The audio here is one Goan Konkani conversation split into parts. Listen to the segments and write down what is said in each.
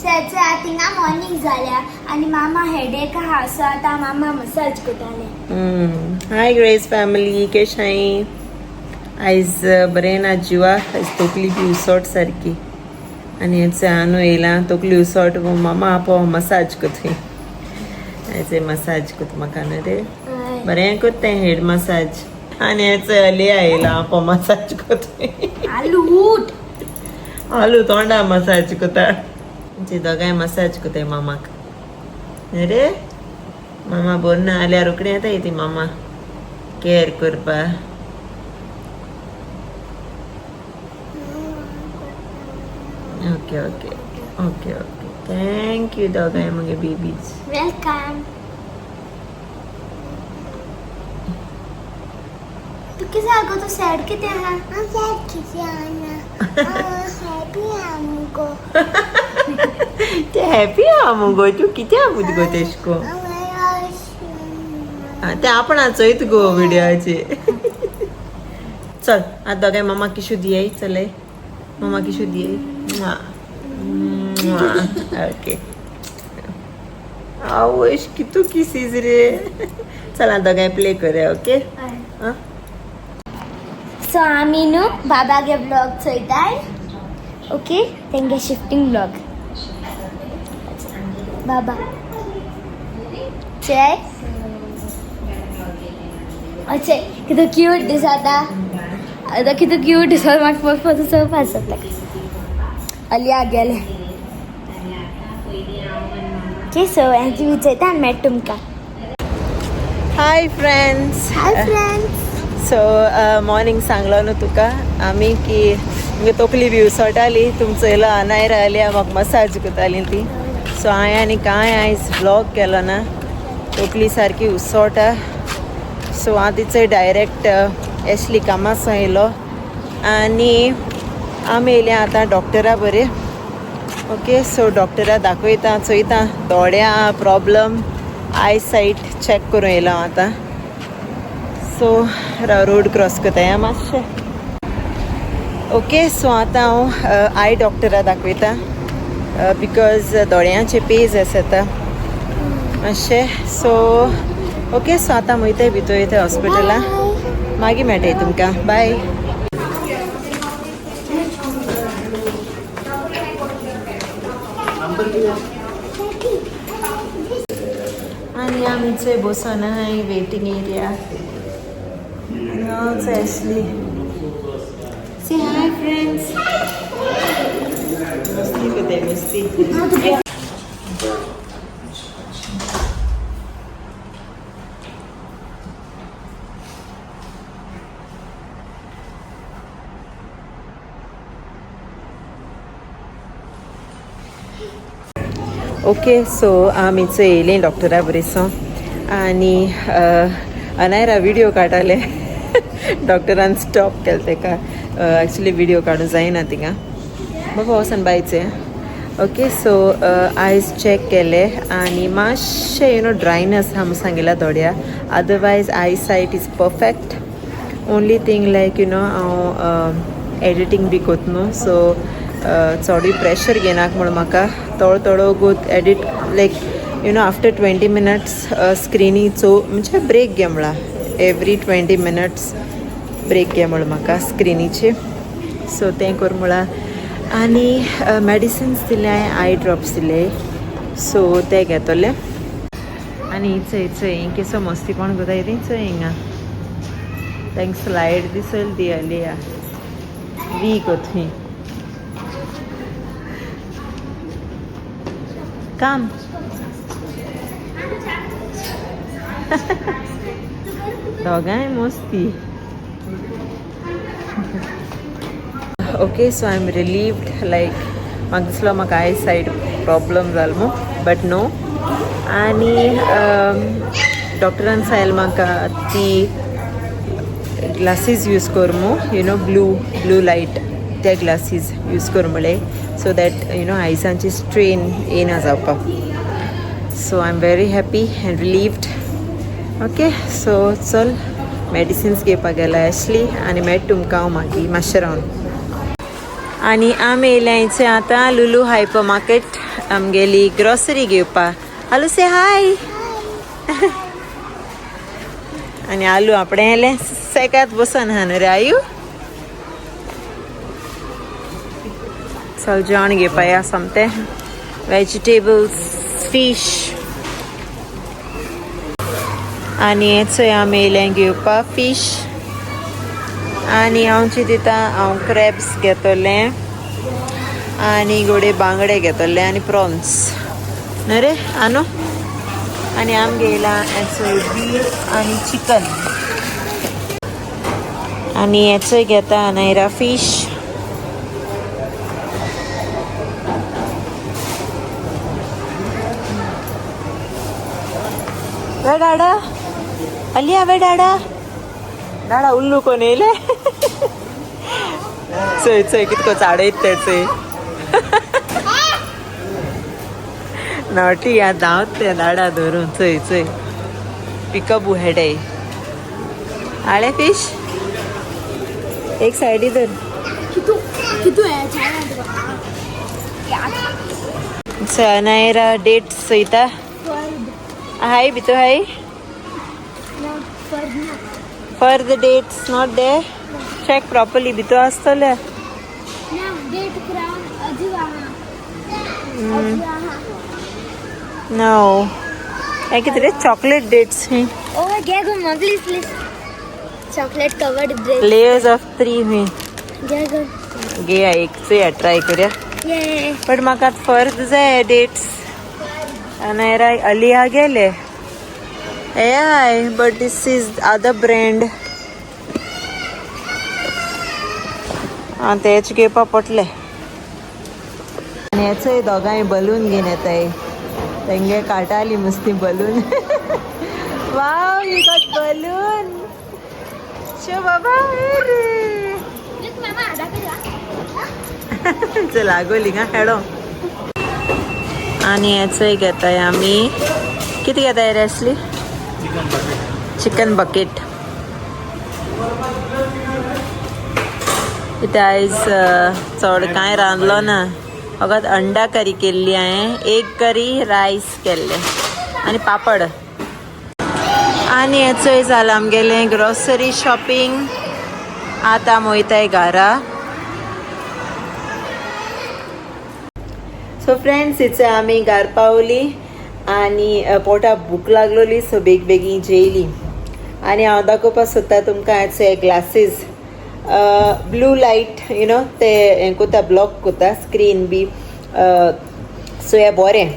सो थिंगा मॉर्निंग जाल्या आनी मामा हेडेक आहा, सो आतां मामा मसाज करताले. हाय ग्रेस फॅमिली, केशाय? आयज बरें ना जिवा. आयज तकली बी उसोट सारकी आनी हेच आनू येयला, तकली उसोट. मामा आपो मसाज करतय. आयज मसाज करता म्हाका न्हू रे? बरें करता हेड मसाज. आनी हेच अलिया येयला, आपो मसाज करतय. आलू उठ. आलू तोंडा मसाज करता. ती दोगांय मसाज करताय मामाक. अरे मामा बरो ना जाल्यार रोखडी येताय ती मामा केअर करपा. Okay okay okay okay, thank you दोगांय मुगे बेबीज. Welcome. तू कितें गो? तूं सॅड कितें आहा? हांव सॅड कितें आहा? हॅपी आहा मुगो. ते हॅपी आहा मुगो. तूं कितें आहा गो तेश को? ते आपण चोयत गो व्हिडिओचे. चल आतां दोगांय मामा किशू दियाय. चलय मामा किशू दियाय. ओके, आवश कितू किसीज रे. चल आतां दोगांय प्ले करूया. ओके. सो आमी न्हू बाबागे ब्लॉग चोयताय. ओके, तेंगे शिफ्टींग ब्लॉग. बाबा चेय, अचे कितू क्यूट दिसता आतां, कितू क्यूट दिसता. म्हाका पळोवपाक चोवपाक जाता. अलिया गेले. ओके, सो हेंची विचयता आनी मेळटा तुमकां. Hi friends. Hi friends. So morning सांगलो न्हू तुका आमी की मुगे तकली बी उसोटाली. तुमचो येयलो अनायरा आली, म्हाका मसाज करताली ती. सो हांवें आनी कांय आयज ब्लॉग केलो ना. तकली सारकी उसोटा. सो हांव तिचो डायरेक्ट एशली कामासो येयलो आनी आमी येयले आतां डॉक्टरा बरें. ओके, सो डॉक्टरा दाखयता, चोयता दोळ्या प्रॉब्लम, I site check करून येयला हांव आतां. सो रोड क्रॉस करता मातशें. ओके, सो आतां हांव I डॉक्टरा दाखयता because दोळ्यांचे पेज आसा मातशें. सो ओके, सो आतां वयताय भितर वयता हॉस्पिटला. मागीर मेळटाय तुमकां. बाय. आनी आमी चोय बसोन आहाय वेटींग एरिया. आनी हांव Ashley. Say hi friends. मस्ती करताय मस्ती. ओके, सो आमी चोय येयलीं डॉक्टरा बरें आनी अनायरा व्हिडिओ काडटाले. डॉक्टरान स्टॉप केलें तेका. एक्चुली व्हिडिओ काडूंक जायना थिंगा. बाबा वचोन बायचे. ओके, सो आयज चॅक केले आनी मातशें you know dryness आहा म्हूण सांगिला दोळ्या. Otherwise eye sight is perfect. Only thing like you know हांव एडिटींग बी कोत न्हू, सो चडूय प्रेशर घेनाक म्हूण म्हाका थोडो थोडो गोत edit like you know after 20 minutes स्क्रिनीचो म्हणजे ब्रेक घे म्हळा. एवरी 20 मिनट्स ब्रेक घे म्हूण म्हाका स्क्रिनीचे. सो तें कर म्हळां आनी मेडिसिन्स दिले, I drops दिले. सो ते घेतले. आनी चोय चोय केसो मस्तीपण कोताय ती चोय हिंगा. तांकां स्लायड दिसल ती आलिया वीक थंय. काम दोगांय मस्ती. Okay, so I am relieved. Like म्हाका दिसलो म्हाका I site problem जालो म्हूण, बट नो. आनी डॉक्टरान सांगलें म्हाका ती ग्लासीस यूज कर म्हूण, you know blue light ते ग्लासीस यूज कर म्हळें, सो that you know आयजांची स्ट्रेन येना जावपाक. So I am very happy and relieved. Okay, so चल मेडिसिन्स घेवपाक गेला एशली आनी मेळटा तुमकां हांव मागीर मातशें रावन. आनी आमी येयल्या आतां लुलू हायपर मार्केट आमगेली ग्रॉसरी घेवपा. आलू से हाय. आनी आलू आपणें येयलें सेकात बसून हा न्हू रे आयू. चल जेवण घेवपा या सोमतें, वेजिटेबल्स, फीश. आनी चोय आमी येयल्या घेवपा फीश. आनी हांव चिंतता हांव क्रॅब्स घेतलें आनी गोडे बांगडे घेतले आनी प्रॉन्स न्हय रे आनो. आनी आमगे येयला हेचोय बीफ आनी चिकन. आनी हेचोय घेता नायरा फीश. वे डाडा अलिया, वे डाडा डाडा उल्लू कोण येयले. चोय चोय कितको चाडयत ते चोय. नॉटी या धांवत ते दाडा धरून. चोय चोय पिकअप हेडे आळे फिश एक सायडी धर. नायरा डेट्स चोयता. हाय भितर हाय. For the dates not there. Check properly भितर आसतले. नो हे कितें रे चॉकलेट डेट्स ही. ओ घे गो please please. Chocolate covered bread. Layers of 3 he. घे गो. घे एक चोया ट्राय करूया. बट म्हाका फर्द जाय डेट्स. नायरा अलिया गेले. Hey, but this is other brand. आं तेच घेवपा पडले. आनी हेचोय दोगांय बलून घेवन येताय. तेंगे काटाली मस्ती balloon. Wow, you got balloon. Show बाबा. चल लागोली का हेडो. आनी हेचोय घेताय आमी. कितें घेताय रे असली? Chicken bucket. कितें आयज चड कांय रांदलो ना, फकत अंडा करी केल्ली हांवें, एक करी रायस केल्ले आनी पापड. आनी हेचोय जालां आमगेलें ग्रोसरी शॉपिंग. आतां आमी वयताय घरा. सो फ्रेंड्स, इच आमी घार पावली आनी पोटाक भूक लागलोली, सो बेग बेगीन जेयली. आनी हांव दाखोवपाक सोदता तुमकां हेचे glasses. Blue light you know ते हें कोता, ब्लॉक कोता स्क्रीन बी. सो हें बरें.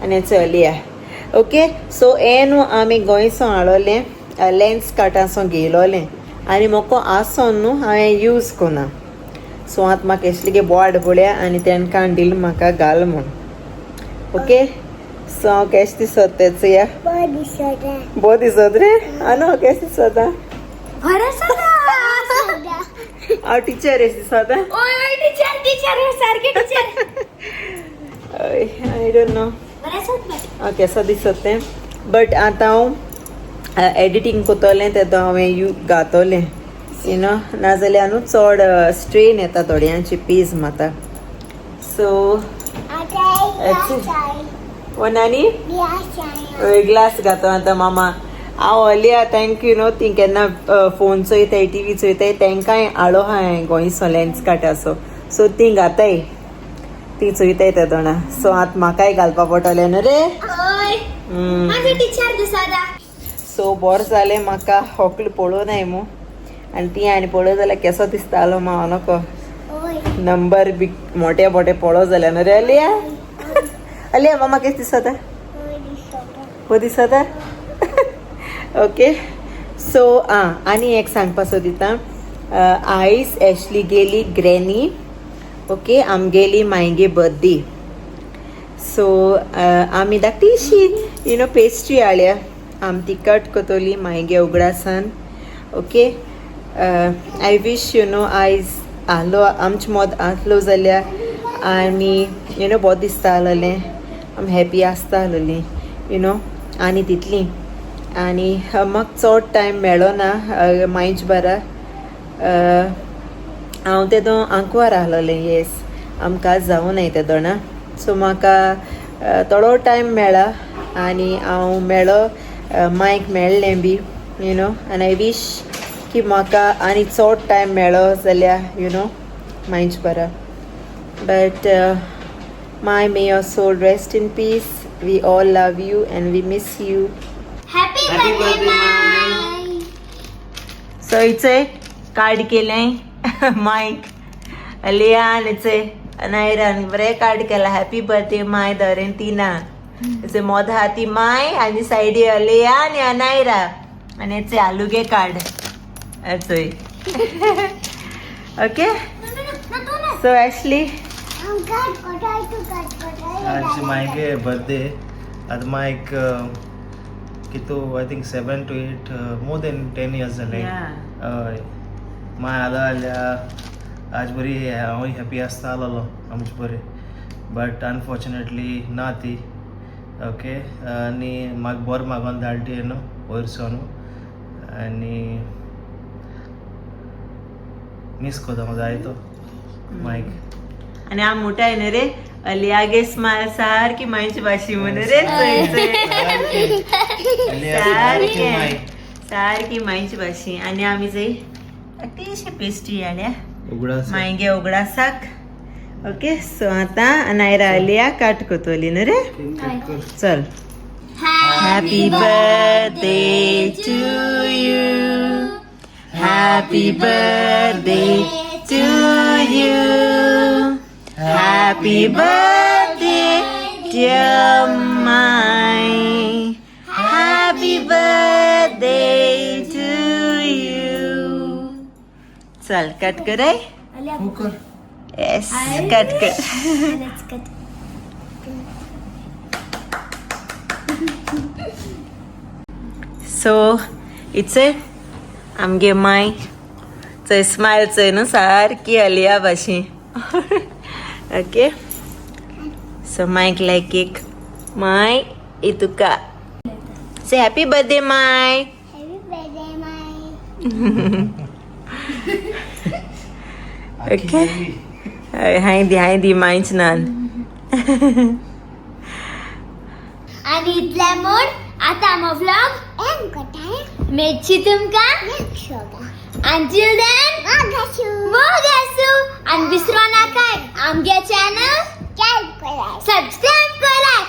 आनी चलया. ओके, सो हें न्हू आमी गोंयसो हाडलें, लेन्स कार्टासो घेयलोलें आनी म्हाका आसोन न्हू हांवें यूज कोना. सो आतां म्हाका एसली बोर्ड पळया आनी तेंकां दिल म्हाका घाल म्हूण. ओके, सो हांव केश दिसत तें चोया. बरो दिसत रे आनो, केश दिसता? हांव टिचर एश दिसता. I don't know हांव केसो दिसत तें, बट आतां हांव एडिटींग कोतोलें तेदो हांवें you घातोलें you know, नाजाल्यार न्हू चड स्ट्रेन येता थोड्यांची पीज माता. सो नानी ग्लास घातो आतां मामा. हांव अलिया thank you न्हू, ती केन्ना फोन चोयताय, टीवी चोयताय, तेंकांय हाडो हांवें गोंयसो लेन्स कार्टाचो. सो ती घाताय, ती चोयताय तेदोणा. सो आतां म्हाकाय घालपा पडटलें न्हू रे. सो बरें जालें म्हाका होकल पळोवनाय मू. आनी ती आनी पळोवं जाल्यार केसो दिसतालो म्हाका नको नंबर बी मोटे मोटे पळोवं जाल्यार न्हू रे अलिया. अलिया मामा केस दिसता? हो दिसता. ओके, सो आं आनी एक सांगपा सोदिता. आयज एशली गेली ग्रॅनी. ओके, आमगेली मायगे बर्थडे. सो आमी धाकटीशी you know pastry हाडल्या, आमी ती कट कोतोली मायगे उगडासान. Okay, I wish you know आयज आहलो आमचे मोद आहलो जाल्यार आनी you know बरो दिसता आहलोलें, आमी हॅपी आसता आहलोलीं you know. आनी तितली आनी म्हाका चड टायम मेळो ना मायज बारा. हांव तेदो आंकवार आहलोलें, येस, आमकां जावं तेदोणा. सो म्हाका थोडो टायम मेळ्ळा आनी हांव मेळो मायक मेळ्ळें बी you know आनी I wish की म्हाका आनी चड टायम मेळ्ळो जाल्यार you know मायच बरो. But my, may your soul rest in peace. We all love you and we miss you. Happy birthday my. So it's a card केलें मायक, लियान, इचे अनायरान बरें कार्ड केलां. Happy birthday my Dorentina. इचे मोद हाती माय आनी सायडी अलिया आनी अनायरा आनी हेचे आलुगे कार्ड चोय. Okay, so Ashley. आज मायगे बर्थडे. आज मायक कितू, I think 7 to 8, more than 10 years जाले. हय, माय आलो जाल्यार आज बरी हांवूय हॅपी आसता आसलेलो आमचे बरी, बट अनफॉर्चुनेटली ना ती. ओके, आनी म्हाका बरें मागोन धाडटी न्हू वयर सोन आनी मीस कोता हांव जायतो मायक. आनी हांव मोटाय न्हू रे, अलियागे स्मायल सारकी मायची भाशी म्हणून रे. चोय चोय, सारकें सारकी मायची भाशी. आनी आमी जय अतिशय पेस्ट्री हाडल्या. उगडास. मायगे उगडासाक. ओके, सो आतां अनायरा अलिया काट कोतोली न्हू रे. चल. Happy birthday to you, happy birthday to you, happy birthday dear my, happy birthday to you. चल, कट कराय. येस, कट कर. Let's cut. So it's a आमगे माय चोय, स्मायल चोय न्हू, सारकी अलिया भाशी. ओके, सो मायक लायक केक. My, ही तुका. Say happy birthday my. Happy birthday my. Okay, हांय दी, हांय दी मायच नान. आणि इतल्या म्हूण आतां आमो व्लॉग एंड कोताय. मेळची तुमकां. Until then, मोग आसूं. आनी विसरो नाकाय, आमगे चॅनल सबस्क्रायब करात.